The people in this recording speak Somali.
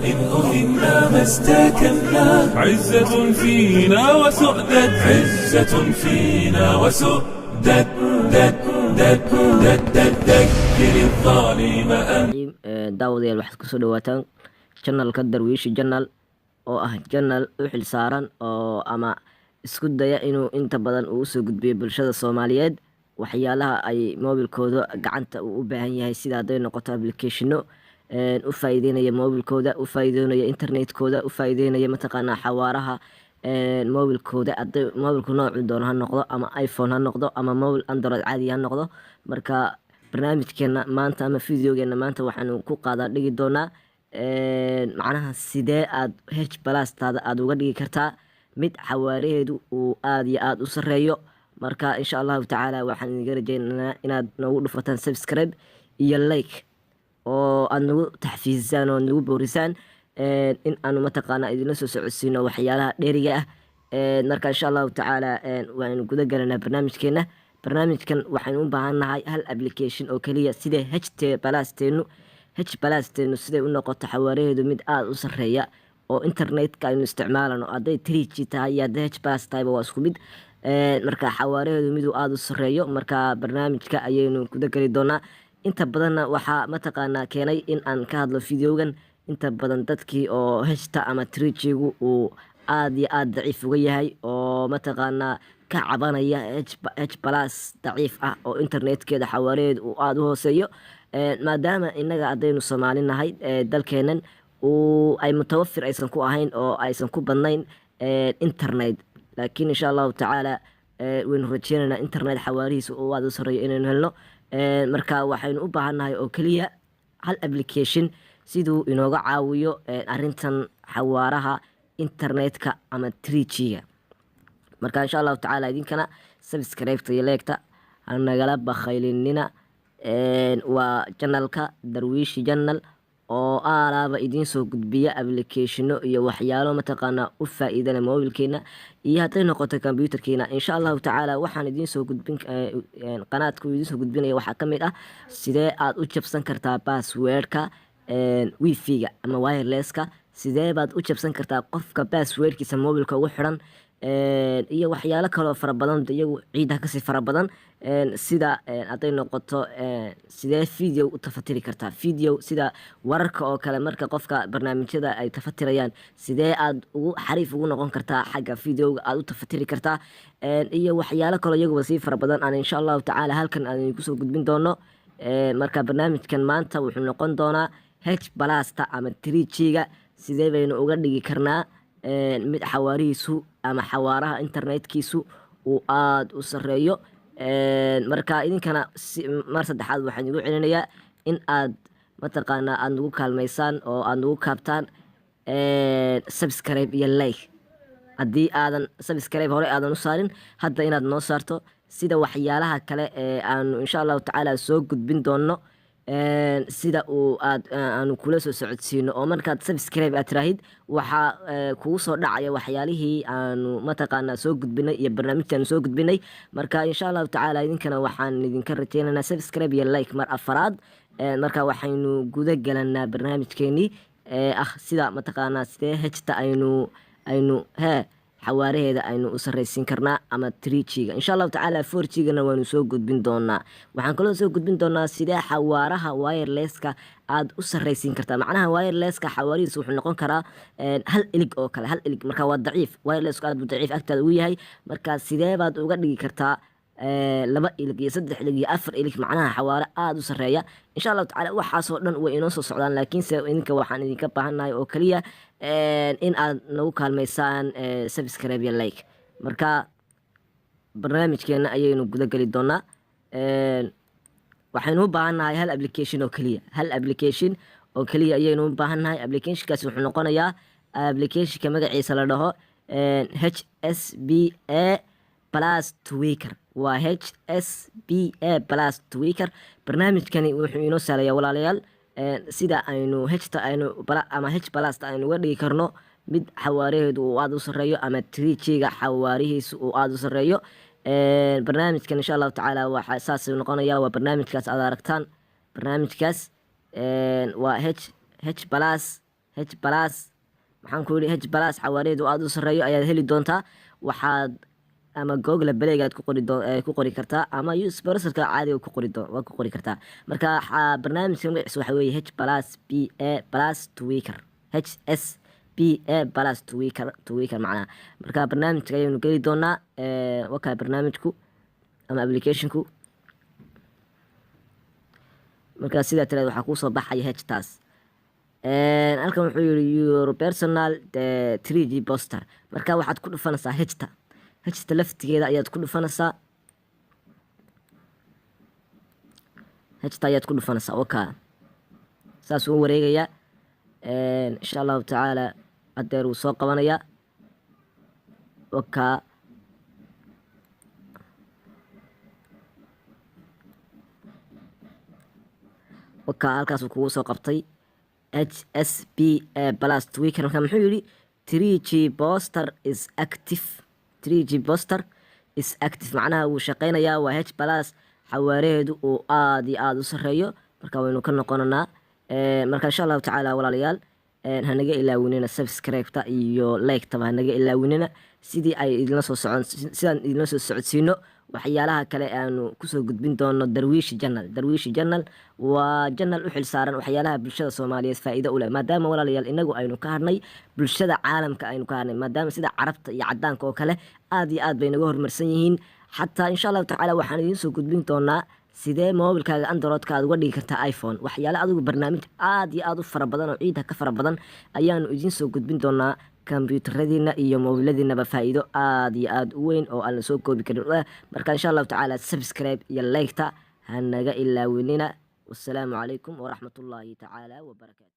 إن أهنا ما استكنا. عزة فينا وسؤدد، عزة فينا وسؤدد، دد دد دد دد دكر الظالم أن Daawadayaal, waxaad kusoo dhawaataan channelka Darwiishi Channel, oo ah channel u xil saaran oo ama isku daya inuu inta badan uu usoo gudbiyo bulshada Soomaaliyeed waxyaalaha ay moobilkooda gacanta uu u baahan yahay, sida hadday noqoto applicationo u faa'iideynaya moobilkooda, u faa'iideynaya internetkooda, u faa'iideynaya mataqaanaa xawaaraha moobilkooda, hadday moobilku noocuu doono ha noqdo, ama iPhone ha noqdo ama mobil Android caadi ha noqdo. Marka barnaamijkeena maanta ama videogeena maanta waxaanu ku qaadaa dhigi doonaa macnaha sidee aad H plustaada aada uga dhigi kartaa mid xawaaraheedu uu aada iyo aada u sareeyo. Marka insha Allahu tacaala waxaan idinka rajeynaynaa inaad noogu dhufataan subscribe iyo like oo aada nagu taxfiisisaan oo nagu boorisaan in aanu mataqaanaa idinla soo socodsiino waxyaalaha dheeriga ah. Marka insha Allahu tacaala waaynu guda galanaa barnaamijkeena. Barnaamijkan waxaynu u baahan nahay hal application oo keliya, sida H plusteenu, H plusteenu siday u noqoto xawaaraheedu mid aada u sareeya oo internetka aynu isticmaalano, hadday 3G tahay iyo hadday H plus tahayba waa isku mid. Marka xawaaraheedu miduu aada u sareeyo. Marka barnaamijka ayaynu guda geli doonaa. Inta badanna waxaa mataqaanaa keenay in aan ka hadlo videogan inta badan dadkii oo H-ta ama 3G-gu uu aada iyo aada daciif uga yahay oo mataqaanaa ka cabanaya H plus daciif ah oo internetkeeda xawaaraheedu uu aada u hooseeyo, maadaama innaga haddaynu Soomaali nahay dalkeenan uu ay mutawafir aysan ku ahayn oo aysan ku badnayn internet. Laakiin insha Allahu tacaala waynu rajeynaynaa internet xawaarihiisa uu aada u sareeyo inaynu helno. Marka waxaynu u baahannahay oo keliya hal application siduu inooga caawiyo arrintan xawaaraha internetka ama 3G-ga. Marka insha Allahu tacaala idinkana subscribe-ta iyo like-ta hanagala bakhaylinina. Waa channelka Darwiishi Channel oo aalaaba idiin soo gudbiya applicationo iyo waxyaalo mataqaanaa u faa-iidana mobilkeena iyo hadday noqoto computerkeena. Insha Allahu tacaala waxaan idiin soo gudbin, qanaadka uu idiin soo gudbinaya waxaa ka mid ah sidee aad u jabsan kartaa passwordka wifi-ga ama wirelesska, sidee baad u jabsan kartaa qofka passwordkiisa mobilka ugu xiran, iyo waxyaalo kaloo fara badan, iyagu ciidda kasii fara badan, sida hadday noqoto sidee video u tafatiri kartaa, video sida wararka oo kale, marka qofka barnaamijyada ay tafatirayaan sidee aad ugu xariif ugu noqon kartaa xagga videoga aad u tafatiri kartaa, iyo waxyaalo kaloo iyaguba sii fara badan aan insha Allahu tacaala halkan aan idinku soo gudbin doono. Marka barnaamijkan maanta wuxuu noqon doonaa H plusta ama 3G-ga sidee baynu uga dhigi karnaa mid xawaarihiisu ama xawaaraha internetkiisu uu aada u sareeyo. Marka idinkana mar saddexaad waxaan igu celinayaa in aad mataqaanaa aada nagu kaalmaysaan oo aada nagu kaabtaan subscribe iyo like. Haddii aadan subscribe hore aadan u saarin, hadda inaad noo saarto, sida waxyaalaha kale ee aanu insha Allahu tacaala soo gudbin doono sida uu aad aanu kula soo socodsiino, oo markaad subscribe aad tiraahid waxaa kugu soo dhacaya waxyaalihii aanu mataqaanaa soo gudbinay iyo barnaamijtii aanu soo gudbinay. Marka insha Allahu tacaala idinkana waxaan idinka rajeynaynaa subscribe iyo like mar afaraad. Marka waxaynu guda gelanaa barnaamijkeenii ee ah sida mataqaanaa sidee H-ta aynu hee xawaaraheeda aynu u sarraysiin karnaa ama 3G-ga. Insha Allahu tacaala 4G-gana waanu soo gudbin doonaa. Waxaan kaloo soo gudbin doonaa sidee xawaaraha wirelesska aad u sarraysiin kartaa. Macnaha wirelesska xawaarihiisa wuxuu noqon karaa hal ilig oo kale, hal ilig. Marka waa daciif, wirelessku aad buu daciif agtaada ugu yahay. Marka sidee baad uga dhigi kartaa laba ilig iyo saddex ilig iyo afar ilig, macnaha xawaare aada u sarreeya? Insha Allahu tacala waxaasoo dhan way inoo soo socdaan, laakiinse idinka waxaan idinka baahannahay oo keliya in aad nagu kaalmaysaan subscribe iyo like. Marka barnaamijkeena ayaynu guda geli doonaa. Waxaynu u baahannahay hal application oo keliya, hal application oo keliya ayaynu u baahannahay. Applicationkaasi wuxuu noqonayaa applicationka magaciisa la dhaho HSPA Plus Tweaker. Waa HSPA Plus Tweaker. Barnaamijkani wuxuu inoo sahlayaa, walaalayaal, sida aynu H-ta aynu ama H plusta aynu uga dhigi karno mid xawaaraheedu uu aada u sarreeyo ama 3G-ga xawaarihiisu uu aada u sarreeyo. Barnaamijkan insha Allahu tacaala waxa saasuu noqonaya. Waa barnaamijkaas aad aragtaan. Barnaamijkaas waa H plus H plus, maxaan ku yidhi, H plus xawaaraheedu aada u sarreeyo ayaad heli doontaa. Waxaad ama Google Playgaad ku qori kartaa ama use browserka caadiga ku qori waa ku qori kartaa. Marka barnaamijka magaciisa waxa weeye H plus B A plus Tweaker, HSBA plus Tweaker, Tweaker macnaha. Marka barnaamijka ayaynu geli doonaa. Wakaa barnaamijku ama applicationku. Marka sidaa tiraad, waxaa kuusoo baxaya H taas. Halkan wuxuu yihi "Your personal 3G booster". Marka waxaad ku dhufanaysaa H-ta, H-ta laftigeeda ayaad ku dhufanaysaa, H-ta ayaad ku dhufanaysaa. Wakaa saas uu wareegayaa. Insha Allahu tacaala hadeer wuu soo qabanayaa. Wakaa. Wakaa halkaasuu kugu soo qabtay HSBA plus Tweaker. Marka muxuu yihi? 3G booster is active, 3G booster is active, macnaha wuu shaqeynayaa. Waa H plus xawaaraheedu uu aada iyo aada u sareeyo. Marka waynu ka noqonanaa. Marka insha Allahu tacaala, walaalayaal, hanaga ilaawinina subscribe-ta iyo like-taba, hanaga ilaawinina, sidii ay idinla soo socon, sidaan idinla soo socodsiino waxyaalaha kale aanu kusoo gudbin doono Darwiishi Channel. Darwiishi Channel waa channel u xil saaran waxyaalaha bulshada Soomaaliyeed faa'iido u leh, maadaama, walaalayaal, inagu aynu ka hadhnay bulshada caalamka, aynu ka hadhnay, maadaama sida Carabta iyo cadaanka oo kale aad iyo aad bay naga horumarsan yihiin. Xataa insha Allahu tacaala waxaan idiin soo gudbin doonaa sidee mobilkaaga Androidka aad uga dhigi kartaa iPhone. Waxyaale adigu barnaamij aad iyo aad u fara badan oo ciidha ka fara badan ayaanu idiin soo gudbin doonaa, kombyuutaradiina iyo mobiladiinaba faa'iido aad iyo aad u weyn oo aan la soo koobi karin. Marka insha Allahu tacaala subscribe iyo like-ta hanaga ilaawinina. Wasalaamu calaykum waraxmatullaahi tacaala wabarakaatu.